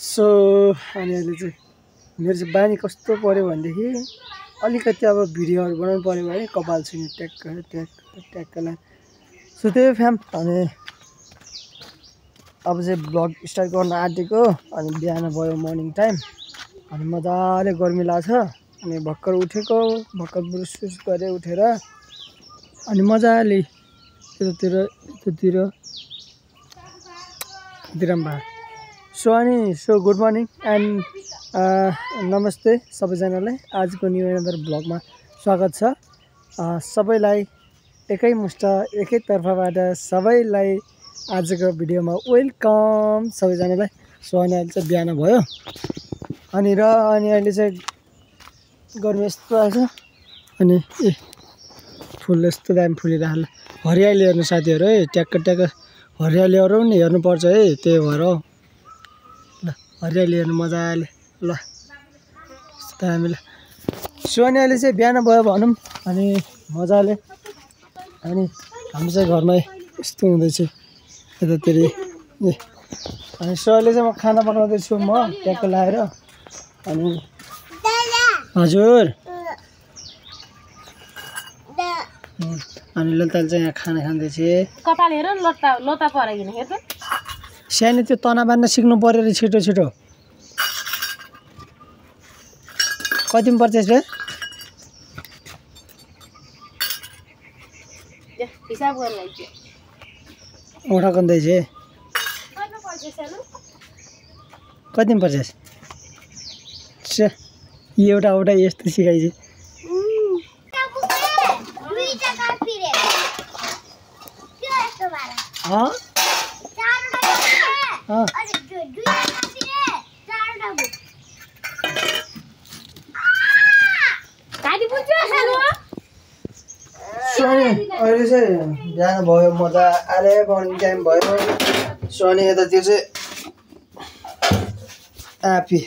so अनि अहिले चाहिँ मेरो चाहिँ बानी कस्तो पर्यो भनेदेखि अलिकति अब भिडियोहरू बनाउनु पर्यो भने कपाल छुने ट्याक्कलाई सो त्यही फ्याम अनि अब चाहिँ ब्लग स्टार्ट गर्न आँटेको अनि बिहान भयो मर्निङ टाइम अनि मजाले गर्मी लाग्छ अनि भर्खर उठेको भर्खर ब्रुस गरे उठेर अनि मजाले यतातिर सो अनि गुड मर्निङ एन्ड नमस्ते सबैजनालाई आजको न्यू एनदर ब्लगमा स्वागत छ सबैलाई एकैमुष्ट एकैतर्फबाट सबैलाई आजको भिडियोमा वेलकम सबैजनालाई सो अनि अहिले चाहिँ बिहान भयो अनि अहिले चाहिँ गर्मी यस्तो आएछ अनि फुल यस्तो दामी फुलिरहेको हरियाली हेर्नु साथीहरू है ट्याक्क हरियालीहरू पनि हेर्नुपर्छ है त्यही भएर हो ल हरियाली हेर्नु मजाले ल यस्तो दामी सो अनि अहिले चाहिँ बिहान भयो भनौँ अनि मजाले अनि हाम्रो चाहिँ घरमा यस्तो हुँदैछ यतातिर अनि सो अहिले चाहिँ म खाना बनाउँदैछु म ट्याक्क लाएर अनि हजुर अनि लताले चाहिँ यहाँ खाना खाँदैछ कपाल हेर लोता पराइकिन हेर्नु सानो त्यो तना बाँध्न सिक्नु पर्यो रे छिटो कतिमा पर्छ रे हिसाब गर्नु उठा कन्दैछ कतिमा पर्छ एउटा यस्तो सिकाइछ अहिले चाहिँ बिहान भयो मजा आले मर्निङ टाइम भयो सो अनि यता त्यो चाहिँ आँपी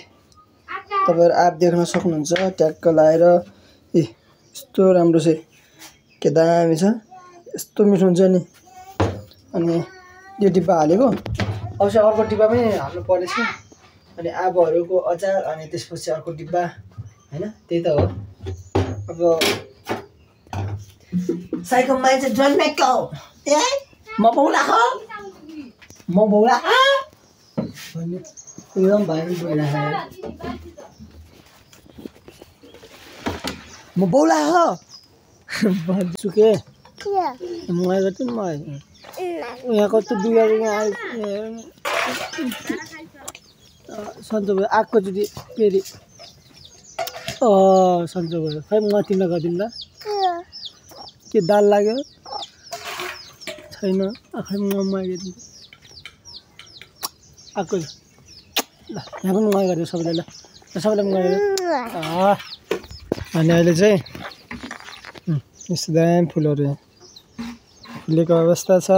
तपाईँहरू आँप देख्न सक्नुहुन्छ ट्याक्क लाएर यस्तो राम्रो छ के दामी छ यस्तो मिठो हुन्छ नि अनि यो डिब्बा हालेको अब चाहिँ अर्को डिब्बा पनि हाल्नु पर्नेछ अनि आँपहरूको अचार अनि त्यसपछि अर्को डिब्बा होइन त्यही त हो अब साइको मान्छे जन्मेको ए म बौला भन्ने एकदम भाइरल भइरहेको म बौला हो भन्छु के मलाई गर्छु नि म यहाँ कस्तो बिगार सन्चो भयो आएकोचोटि फेरि सन्चो भयो खै म तिमीलाई गरिदिनु ल के दाल लाग्यो छैन आखै म गरिदिन्छु आएको ल यहाँ पनि म गरिदिनु सबैलाई ल सबैलाई म गरिदिनु अनि अहिले चाहिँ यस्तो दामी फुलहरू यहाँ फुलेको अवस्था छ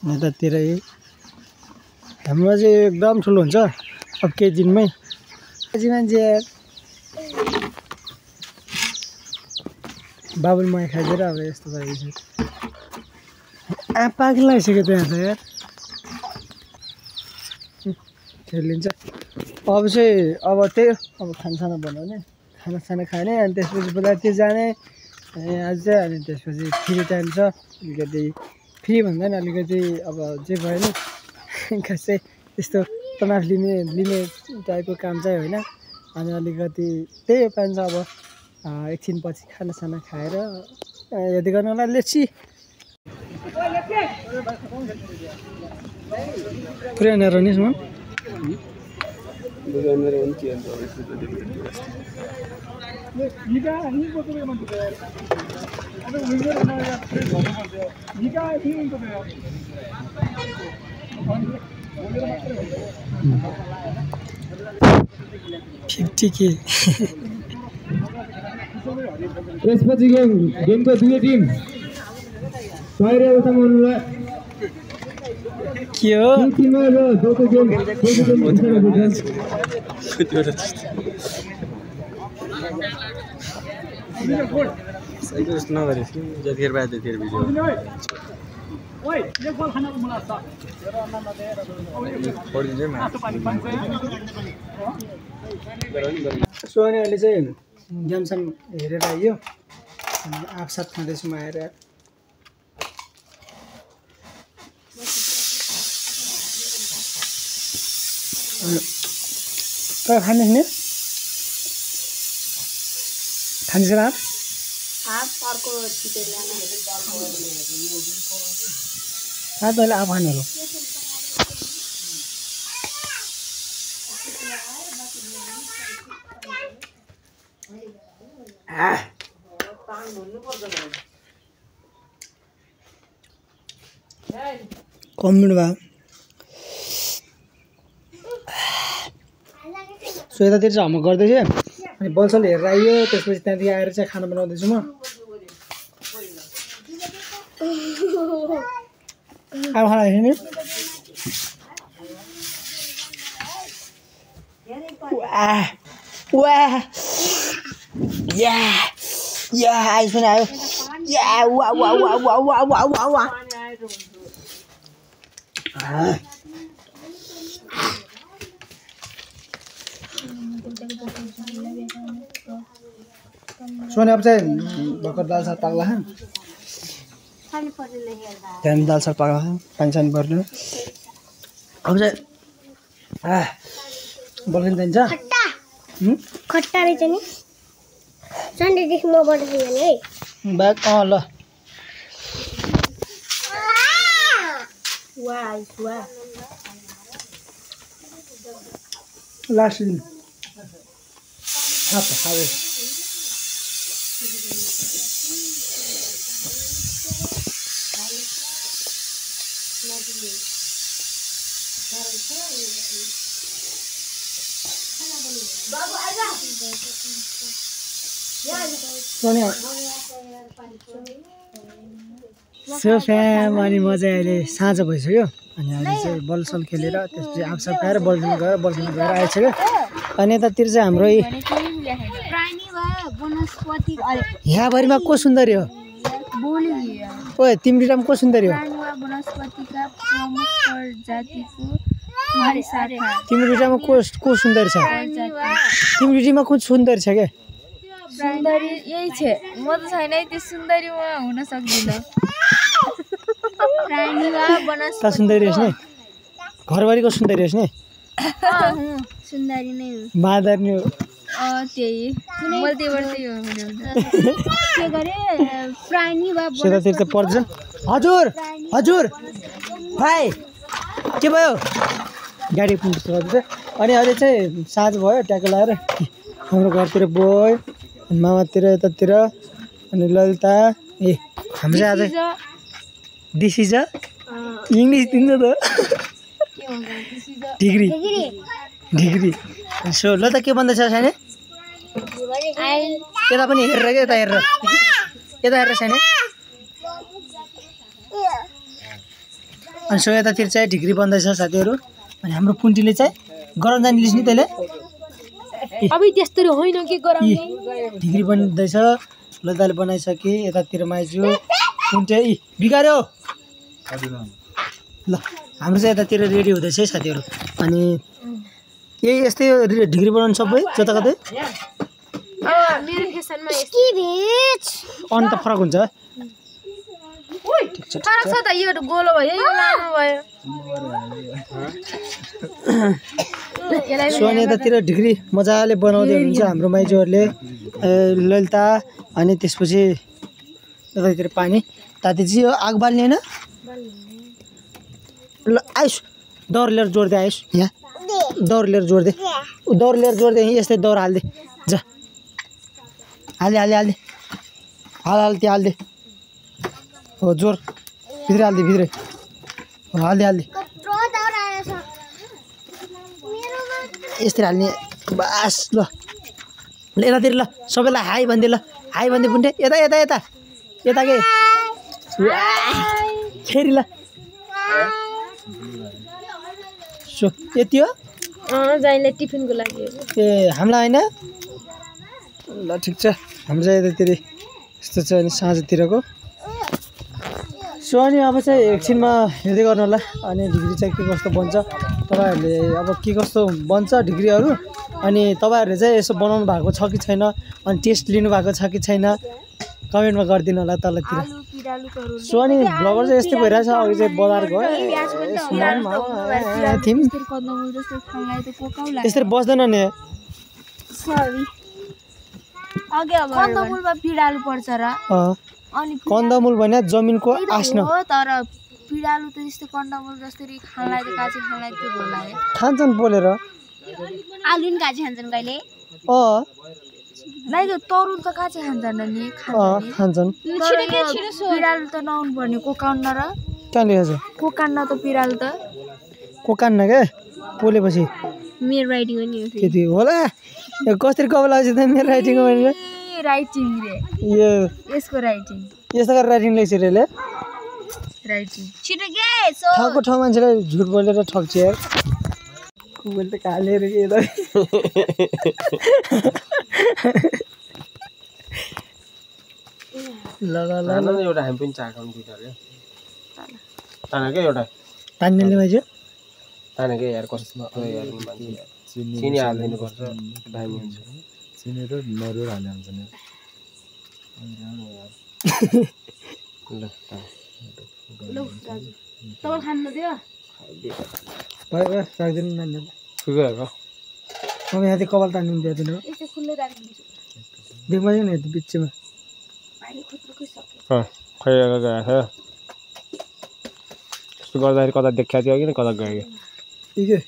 यतातिरै हाम्रो चाहिँ एकदम ठुलो हुन्छ अब केही दिनमै मान्छे बाबुल मही खाइदिएर अब यस्तो भएको छ पाकि लगाइसक्यो त्यहाँ त यार खेलिन्छ अब चाहिँ अब त्यही अब खानासाना बनाउने खानासाना खाने अनि त्यसपछि बेलातिर जाने आज चाहिँ अनि त्यसपछि फ्री टाइम छ अलिकति फ्री भन्दा नि अलिकति अब जे भयो नि खासै त्यस्तो तनाव लिने टाइपको काम चाहिँ होइन अनि अलिकति त्यही पाइन्छ अब एकछिनपछि खानासाना खाएर यदि गर्नु होला लेट्सी पुरै नरहनेस् म त्यसपछि गेमको दुवै टिम बाहिर उठाउनुलाई के हो सो अनि अहिले चाहिँ गेमसम हेरेर आइयो अनि आफसाथ खाँदैछु म आएर तर खानुहोस् नि खान्छ आप अर्को टिपेर ल्याउनु खा तैँले आफ खानु हो कमेन्ट भयो सो यतातिर चाहिँ होमवर्क गर्दैछ अनि बलसल हेरेर आइयो त्यसपछि त्यहाँदेखि आएर चाहिँ खाना बनाउँदैछु म अब खाना हेर्ने आइस पनि आयो सोनी अब चाहिँ भर्खर दाल साग पाक्ला त्यहाँदेखि दाल साग पाक्ला पानी सानी पर्नु अब चाहिँ बल्किन जान्छ खट्टा रहेछ नि सन्डेदेखि म बनाउँछु भने है ब्याग ल लास्ट दिन खावे सो फ्याम अनि म चाहिँ अहिले साँझ भइसक्यो अनि अहिले चाहिँ बलसल खेलेर त्यसपछि आफसाफ खाएर बलसँग गएर आएछ क्या अनि यतातिर चाहिँ हाम्रो यहाँभरिमा को सुन्दरी हो ओए तिम्रो ठाउँमा को सुन्दरी हो तिम्रो ठाउँमा को सुन्दरी छ तिम्रो ठाउँमा को सुन्दरी छ क्या सुन्दरी यही छ म त छैन त्यो सुन्दरीमा हुन सक्दिन त सुन्दरी होस् नि घरभरिको सुन्दरी होस् नि सुन्दरी नै हो मादर्नी हो त्यही मैले त्यहीबाट त्यही हो के गरे प्राणी वा सेतातिर त पर्छ हजुर हजुर भाइ के भयो गाडी पुग्छ अनि अहिले चाहिँ साँझ भयो ट्याक्क लगाएर हाम्रो घरतिर बोय अनि मामातिर यतातिर अनि ललिता ए हाम्रो चाहिँ आज दिस इज अ इङ्ग्लिस दिन्छ त डिग्री सो ल त के भन्दैछ साने यता पनि हेरेर क्या यता हेरेर साने अनि सो यतातिर चाहिँ ढिग्री बन्दैछ साथीहरू अनि हाम्रो पुन्टीले चाहिँ गरम जाने लिस् नि तैँले अब त्यस्तो होइन के गराउने ढिग्री बन्दैछ ललिताले बनाइसके यतातिर माइजू पुन्टे बिगार्यो ल हाम्रो चाहिँ यतातिर रेडी हुँदैछ है साथीहरू अनि यही यस्तै ढिग्री बनाउनु सबै जता कतै मेरो फेसनमा अन त फरक हुन्छ फरक छ त यो गोलो भयो यो लामो भयो सो अनि यतातिर ढिग्री मजाले बनाउँदै हुनुहुन्छ हाम्रो माइजूहरूले ललिता अनि त्यसपछि यतातिर पानी ताति चाहिँ यो आग बाल्ने होइन ल आइस दौर लिएर जोड्दै आइस यहाँ दौर लिएर जोड्दै यहीँ यस्तै दौर हाल्दै जा हाल्दे त्यो हाल्दे हो जोर भित्रै हाल्दे यस्तै हाल्ने बास ल यतातिर ल सबैलाई हाई भन्दै पुन्टे यता के फेरि ल सो यति हो जहिले टिफिनको लागि ए हामीलाई होइन ल ठिक छ हाम्रो चाहिँ यतातिर यस्तो छ अनि साँझतिरको सो अनि अब चाहिँ एकछिनमा हेर्दै गर्नु होला अनि ढिग्री चाहिँ के कस्तो बन्छ तपाईँहरूले अब के कस्तो बन्छ ढिग्रीहरू अनि तपाईँहरूले चाहिँ यसो बनाउनु भएको छ कि छैन अनि टेस्ट लिनुभएको छ कि छैन कमेन्टमा गरिदिनु होला तलतिर सो अनि ब्लगर चाहिँ यस्तै भइरहेछ अघि चाहिँ बजार गयो यसरी बस्दैन नि कन्दमुलमा पिडालु पर्छ र अनि कन्दमुल भने जमिनको आस्न हो तर पिडालु त यस्तो कन्दमुल जसरी खानलाई त काची खानलाई त्यो बोलाए खान्छन् पोलेर आलु नि काची खान्छन् कहिले नाइ त्यो तरुल त काची खान्छन् नि खान्छन् पिडालु त नहुनु पर्ने कोकान्न र कहाँ लेखेको छ कोकान्न त पिडालु त कोकान्न क्या पोलेपछि मेरो राइटिङ हो नि त्यति होला यो कसरी कपाल आउँछ त मेरो राइटिङ भनेर राइटिङ रे यो यसको राइटिङ यस्तो गरेर राइटिङ लेख्छ रे यसले राइटिङ छिटो के सो ठाउँको ठाउँ मान्छेलाई झुट बोलेर ठग्छ यार मैले त कालेर के त ल ल ल ल एउटा हामी पनि चाखाउँ दुईटाले तानेकै एउटा तान्नेले मान्छे तानेकै यार कस्तो यार मान्छे चिनी हालिदिनु पर्छ दामी हुन्छ चिनी र नरिवल हाल्नु हुन्छ नि ल तपाईँ खानु दियो भयो भयो राख्दिनु नानीहरूलाई पुगेको अब यहाँ चाहिँ कपाल तान्नु दिँदैन यस्तो खुल्लै राखिदिन्छु देखमा नि यति बिचमा अहिले खुत्रुकै सक्यो खै गएको यस्तो गर्दाखेरि कता देखाएको थियो कि कता गयो कि के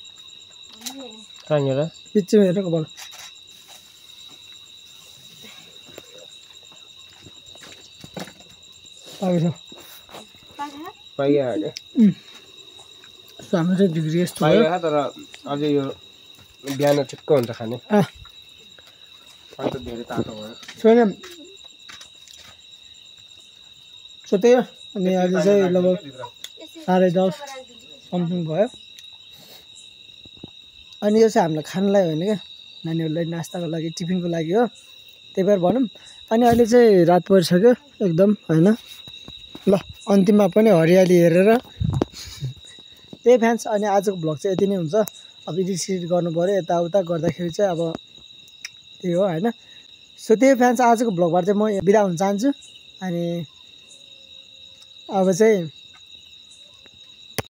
कहाँनिर बिचमा हेर कपाल पाएको छ पाइहाल्यो सो हाम्रो चाहिँ डिग्री यस्तो भयो पाइहाल्यो तर अझै यो बिहान ठिक्क हुन्छ खाने अन्त धेरै तातो भयो छैन सो त्यही हो अनि अहिले चाहिँ लगभग 10:30 समथिङ भयो अनि यो चाहिँ हामीलाई खानलाई होइन क्या नानीहरूलाई नास्ताको लागि टिफिनको लागि हो त्यही भएर भनौँ अनि अहिले चाहिँ रात परिसक्यो एकदम होइन ल अन्तिममा पनि हरियाली हेरेर त्यही फ्यान्स अनि आजको भ्लग चाहिँ यति नै हुन्छ अब एडिट सिडिट गर्नु पऱ्यो यताउता गर्दाखेरि चाहिँ अब त्यही हो होइन सो त्यही फ्यान्स आजको भ्लगबाट चाहिँ म बिदा हुन चाहन्छु अनि अब चाहिँ